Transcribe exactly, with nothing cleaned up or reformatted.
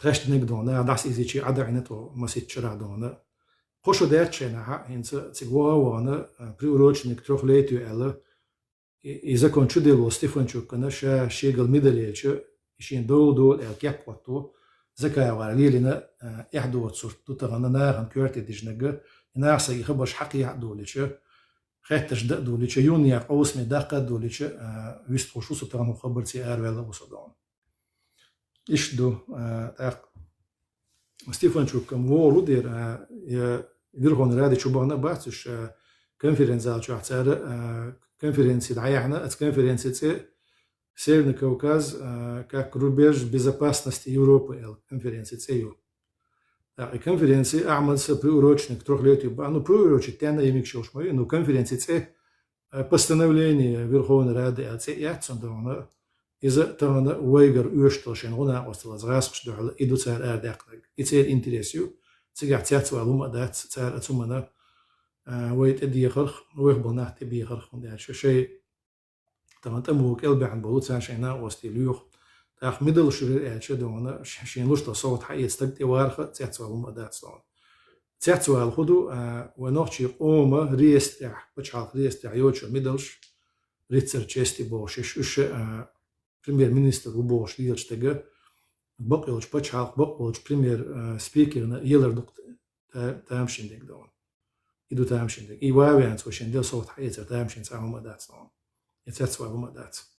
тхаьш динарг дона, дӀасаийзича Ӏадахьийна тхо масийтта шарахь дона. Кхо шу даьчча хьа, хӀинца цига ваха а вахана, а, приуроченный к трёхлетию аьлла, и, и закон чу дело Стефанчуккана ша шегал медаль елча, и шен дола дола аьлла кеп хӀотто, закай вара лелина, а, эхь доцурт ду тахана нахана коьрте дижнарг, и наха сага хабарш хьакхехьа а долича, хеттарш да а долича, юнна яха къовсаме даккха а долича, а, вистхуш ву со тахана хӀу хабарца араваьлла ву со дона. Иштта ду, а, тӀаккха Стефанчуккам вогӀур ву дера, а, я Верховный Раде чу бахана а бац уж, а, конференц-зал чохь цара, а, конференци дӀаяьхьна, аца конференци цӀе Северный Кавказ, а, как рубеж безопасности Европы аьлла конференци цӀе ю. ТӀаккха и конференци Ахьмадса приуроченный к трёхлетию баьхна, ну, приурочить тенна йимиг шош ма ю, ну, конференци цӀе, э, постановление Верховной Рады аьлла цӀе яц цунна дона, иза тахана вайгара оьшуш долу шайн гӀо-накъосталла гӀазкхаш дуьхьал и ду цара арадаьккхинарг. И церан интерес ю, цигахь цецвала хӀума а дац, цара оцу хӀумана, э, вай тӀедехарх, вайх болу нах тӀебехарх, хӀунда аьлча шайн тахана тӀамо кӀел баьхна болу цара шайн накъостий лоьху. ТӀаккха медаль шуьра аьлча дона, ш-, шен луш долу совгӀат хьаэца стаг тӀеварха, цецвала хӀума а дац дона. Цецвала хӀун ду, а, вай нохчийн къоман реестрехь, пачхьалкх реестрехь йоцуш медальш, рицарь чести бохуш, уьш, уьш, а, премьер-министр ву бохуш лелачу стага, бакъйолчу пачхьалкх, бакъйолчу премьер, а, спикерна елар ду-кх та-, тамашийна дерг дона. И ду тамашийна дерг. И ван а веана цо шен делла совгӀат хьаэцар тамашийна цхьа хӀума а дац дона. И цецвала хӀума а дац.